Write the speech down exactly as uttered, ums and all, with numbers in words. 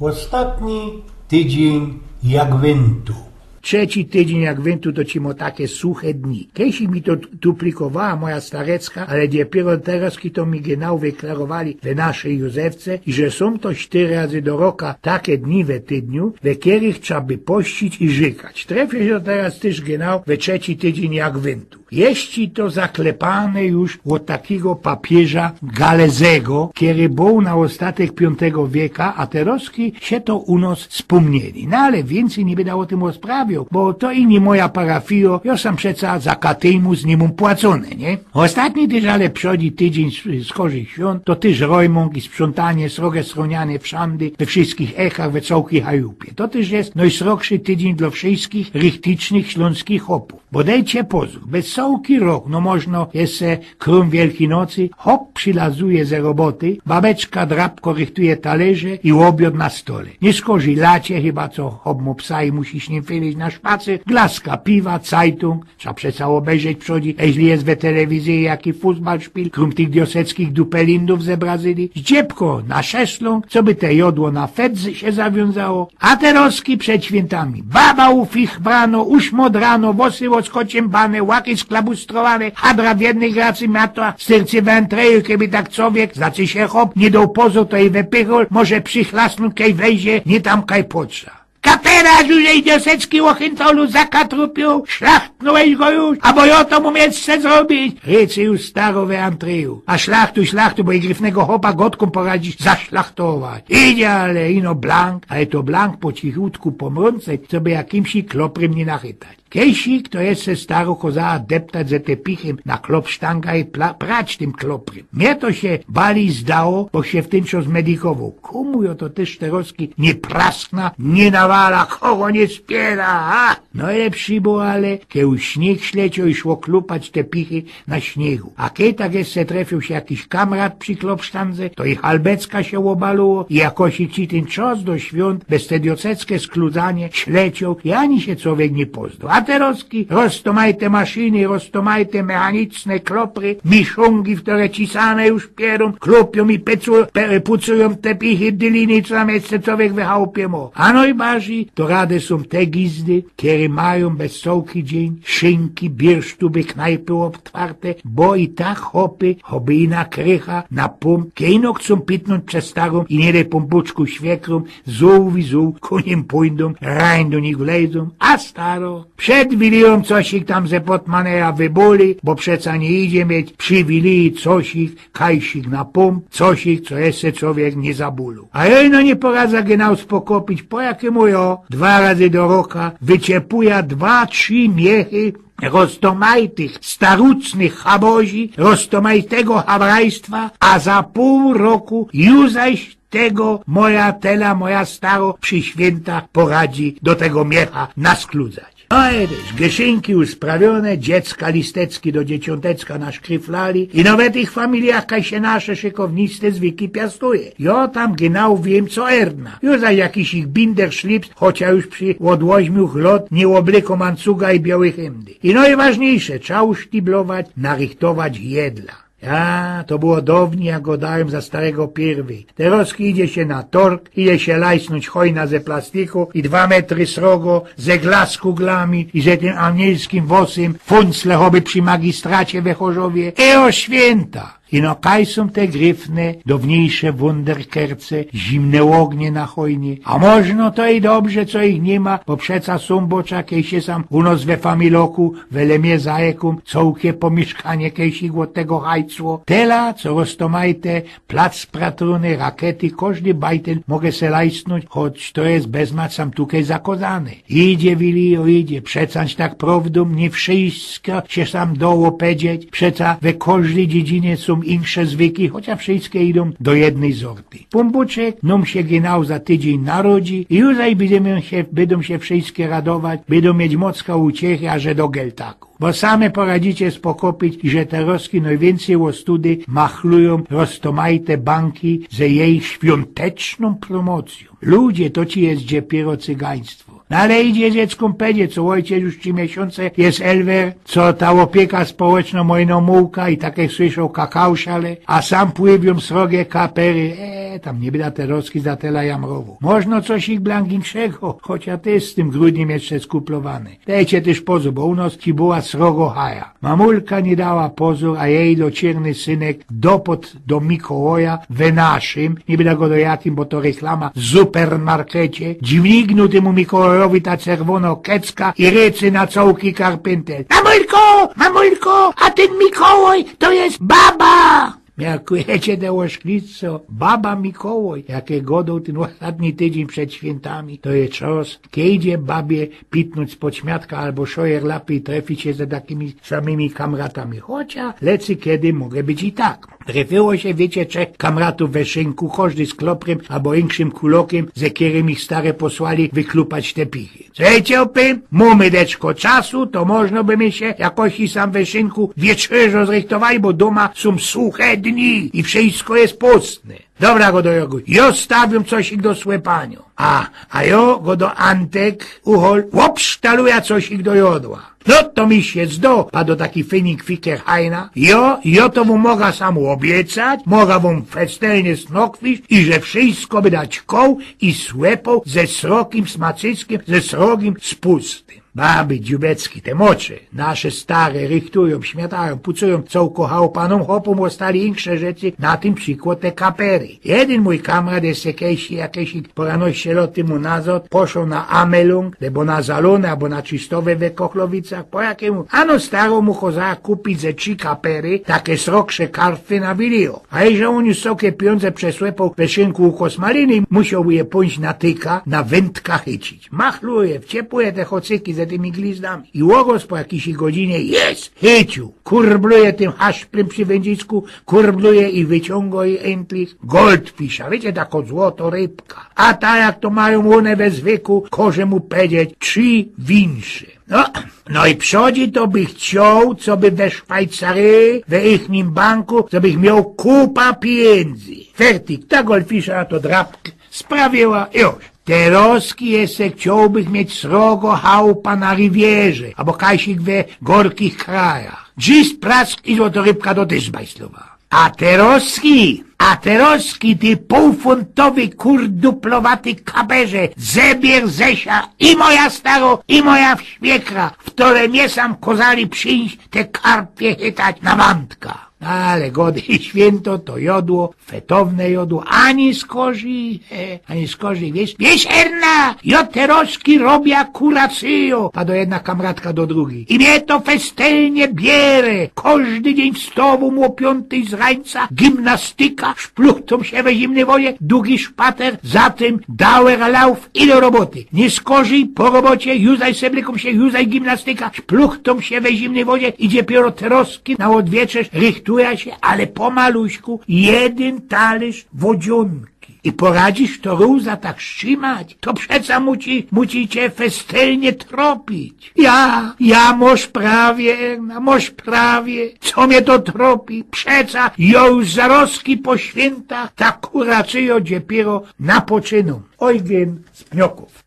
Ôstatni tydziyń Jagwyntu. Trzeci tydziyń Jagwyntu to ci mo take suche dni. Kejsik mi to tu plikowała moja starecka, ale dopiyro teroz, kej to mi genau wyklarowali we naszyj Józefce, iże sōm to sztyry razy do roka take dni we tydniu, we kerych trzeba by pościć i rzykać. Trefiōł sie teroz tyż genau we trzeci tydziyń Jagwyntu. Jeździ to zaklepane już ôd takigo papiyża Galezego, kery bōł na ôstatek piōntego wieka, a teroz sie to u nos spōmnieli. No ale wiyncyj niy byda ô tym rozprawiōł, bo to i niy moja parafijo, jo sam przeca za katyjmus niy mōm płacōne, nie? Ôstatni tyż, ale przodzi tydziyń s-, skorzij świōnt, to tyż rojmōng i sprziōntanie, srogie strōnianie wszandy, we wszyskich echach, we cołkij chałupie. To tyż je nojsrogszy tydziyń dlo wszyskich richtycznych ślōnskich chopōw. Bo dejcie pozōr, bez cołki rok, no możno jeszcze krōm Wielkij Nocy, chop przilazuje ze roboty, babeczka drapko rychtuje talerze i ôbiod na stole. Niy skorzij lacie, chyba co chop mo psa i musi sie z nim wydać na szpacer, glaska piwa, cajtōng, trzeba przeca ôbejrzeć przodzi, jeźli je we telewizyji jaki fusbalszpil, krōm tych dioseckich dupelindōw ze Brazylyje, zdziebko na szeslōng, coby te jodło na fedz sie zawiōnzało, a teroz przed świyntami. Baba ufich brano, uszmodrano, włosy ôdskocymbane, łaky sklabustrowane, hadra w jednych racy miatła, styrcy w antreju, keby tak cowiek, znaczy sie chop, niy doł pozōr, to i wypychōł, może przychlasnōm, kej wejdzie, niy tam kaj potrza. Katera, żuże i diosecki ôchyntolu zakatrupiōł, szlachtnōłeś go już, abo jo to mōm jeszcze zrobić? Rycy już staro we antreju. A szlachtuj, szlachtuj, bo i gryfnego chopa godkōm poradzisz zaszlachtować. Idzie, ale ino blank, ale to blank po cichutku pomrōmce, coby jakimś kloprym niy nachytać. Kejsik to jeszcze staro kozała deptać ze te pichy na klopsztanga i pla-, prać tym kloprym. Mie to sie bali zdało, bo sie w tym czasie medikowoł. Kōmu jo to tyż teroz niy praskna, niy nawala, kogo niy spiera, a? Nojlepszy było, ale kej już śniyg ślecioł i szło klupać te pichy na śniygu. A kej tak jeszcze trefiōł sie jakiś kamrat przi klopsztandze, to i halbecka sie ôbaluło i jakosik ci tyn czas do świōnt bez te dioseckie skludzanie ślecioł i ani sie cowiek niy pozdoł. A teroz roztomajte maszyny, roztomajte mechaniczne klopry, miszōngi, w tore cisane już pierōm, klupiōm i pycu-, pe-, pucujōm te pichy, dyliny, co tam jeszcze cowiek we chałupie mo. A nojbardzij to rade sōm te gizdy, kere majōm bez cołki dziyń szynki, biersztuby, knajpy ôtwarte, bo i tak chopy, choby i na krycha, na pōmp, kej ino chcōm pitnōńć przeż starōm i niy dej pōmpuczku świekrōm, zōł i zōł, ku nim pōńdōm, rajn do nich wlezōm, a staro przed Wilijōm cosik tam ze portmonea wybuli, bo przeca niy idzie mieć przi Wiliji cosik, kajsik na pōmp, cosik, co jeszcze cowiek niy zabuli. A jo ino niy poradza genau spokopić, po jakymu jo dwa razy do roka wyciepuja dwa, trzi miechy roztomajtych, starucznych chabozi, roztomajtego chabrajstwa, a za pōł roku ju zaś tego moja tela, moja staro przi świyntach poradzi do tego miecha naskludzać. No i wiysz, gyszynki już sprawiōne, dziecka listeczki do dzieciōnteczka naszkryflali i nawet w tych familijach, kaj sie nasze szykownyjskie zwyki piastuje. Jo tam genau wiym, co erdna. Ju zaś jakiś ich binder szlips, chocia już przi ôd ôźmiōch lŏt niy ôblykōm ancuga i biołych hymdy. I nojważniyjsze, trzeba usztiblować, narychtować jedla. Ja, to było downij, jak gŏdajōm, za starego piyrwyj. Teroz idzie sie na torg, idzie sie lajsnōńć chojna ze plastiku i dwa metry srogo, ze glas kuglami i ze tym anielskim włosym funcle, choby przi magistracie we Chorzowie. I ô świynta! Ino kaj sōm te gryfne, downiyjsze wunderkerce, zimne ôgnie na chojnie? A możno to i dobrze, co ich niy ma, bo przeca sōm, bo czej sie sam u nos we familoku, we Lemie zajekōm, cołkie pōmiyszkanie kejsik ôd tego hajcło. Tela, co roztomajte, plac spratōny, rakety, kożdy bajtel może se lajsnōńć, choć to je bezmac sam tukej zakŏzane. Idzie, Wilijo, idzie, przeca tak prowdōm, niy wszysko sie sam dŏ ôpedzieć, przeca we kożdyj dziedzinie sōm insze zwyki, chocia wszyjske idōm do jednyj zorty. Pōmbuczek nōm sie genau za tydziyń narodzi i ju zaś bydōm sie, bydōm sie wszyjske radować, bydōm mieć mocka uciechy, aże do Geltaku. Bo same poradzicie spokopić, iże teroz nojwiyncyj ôstudy machlujōm roztomajte banki ze jej świątecznōm promocyjōm. Ludzie, to ci je dopiyro cygaństwo. No ale idzie dzieckōm pedzieć, co ôjciec już trzi miesiōnce je elwer, co ta ôpieka społeczno mojno mułka i tak jak słyszoł kakałszale, a sam pływiōm srogie kapery, e, tam niy byda te roski za tela jamrowoł. Możno coś ich blank inkszego, chocia ty z tym grudniym jeszcze skuplowane. Dejcie tyż pozōr, bo u nos ci była srogo haja. Mamulka niy dała pozōr, a jej locierny synek dopod do Mikołaja we naszym, niy byda godoł jakim, bo to reklama, supermarkecie, dźwigniōł tymu Mikołajowi ta czerwōno kecka i rycy na cołki karpyntel: „Mamulko, mamulko, a tyn Mikołaj to je baba!” Miarkujecie te ôszklizny, co? Baba Mikołaj, jak je godoł tyn ôstatni tydziyń przed świyntami, to je czas, kej idzie babie pitnōńć pod śmiatka abo szojer lapy i trefić sie ze takimi samymi kamratami. Chocia lecy kedy może być i tak. Trefiyło sie, wiycie, trzech kamratōw we szynku, kożdy z kloprym abo inkszym kulokiym, ze kerym ich stare posłali wyklupać te pichy. Słychejcie, opy, mōmy deczko czasu, to możno by my sie jakoś i sam we szynku wiyczerzŏ zrychtowali, bo dōma sōm suche dni i wszysko je pustne. Dobra, godoł Jorguś, jŏ stawiōm coś ich do słepaniŏ. A, a jŏ, godoł Antek, uchol, ôbsztaluja coś ich do jŏdła. No to mi sie zdo, padoł taki fini kwiker hajna. Jŏ, jŏ to wōm moga sam ôbiecać, moga wōm festelnie snokwiś i że wszysko byda ćkoł i słepŏł ze srogim smacyskiem, ze srogim spustym. Baby dziubecki, te mocze, nasze stare, rychtujōm, śmiytajōm, pucujōm, cołko chałupa, nōm chopōm ôstali insze rzeczy, na tym przikłŏd te kapery. Jedyn mōj kamrat je kejś, jakeś poranoście lŏt tymu nazŏd poszoł na Amelung, lebo na Zalōny, abo na Czistowã we Kochlowicach, po jakimu, ano starōmu choza kupić ze trzi kapery, take srogsze kartwy na wilio. A jeże ôn już cołke pijōndze przesłepŏł we szynku u Kosmaliny, musioł je pōńść na tyka, na wyntka chycić. Machluje, wciepuje te chocyki ze tymi glizdami. I ôgos po jakijś godzinie je chyciōł. Kurbluje tym haszplym przi wyndzisku, kurbluje i wyciōngŏ i endlich goldfisza. Wiycie, takŏ złotŏ rybka. A ta, jak to majōm ône we zwyku, koże mu pedzieć, trzi winsze. No, no i przodzi to bych chcioł, co by we Szwajcaryji, we ichnim banku, co bych mioł kupa pijyndzy. Fertik, ta goldfisza to drapk sprawiyła, już. Terŏzki jeszcze chciołbych mieć srogo chałupa na Rywierze, abo kajsik we gorkich krajach. Dzis prask i złotŏ rybka to tyż bajslowa. A terŏzki, a terŏzki, ty pōłfōntowy kurduplowaty kaperze, zebier ze sia i moja starŏ, i moja świekra, wtore mie sam kozali przinś te karpie chytać na wandka. Ale gody i świynto to jŏdło, fetowne jŏdło, ani skorzi, e, ani skorzi, wiysz, wiysz, Erna, jŏ terŏzki robia kuracyjŏ, padoł jedna kamratka do drugij. I mie to festelnie biere, kożdy dziyń wstŏwōm ô piōntyj z rańca, gimnastyka, szpluchtōm sie we zimnyj wodzie, dugi szpater, za tym dauerlauf i do roboty. Niy skorzi po robocie, juzaj seblykōm sie, juzaj gimnastyka, szpluchtōm sie we zimnyj wodzie i dopiyro terŏzki na ôdwieczerz rychtuja sie, ale pomaluśku, jedyn talyrz wodziōnki. I poradzisz to, Ruza, tak strzimać? To przeca musi, musi cie festelnie tropić. Ja, ja, mosz prawie, Erna, mosz prawie. Co mie to tropi? Przeca jŏ już zarŏzki po świyntach ta kuracyjŏ dopiyro napoczynōm. Ojgyn z Pniokōw.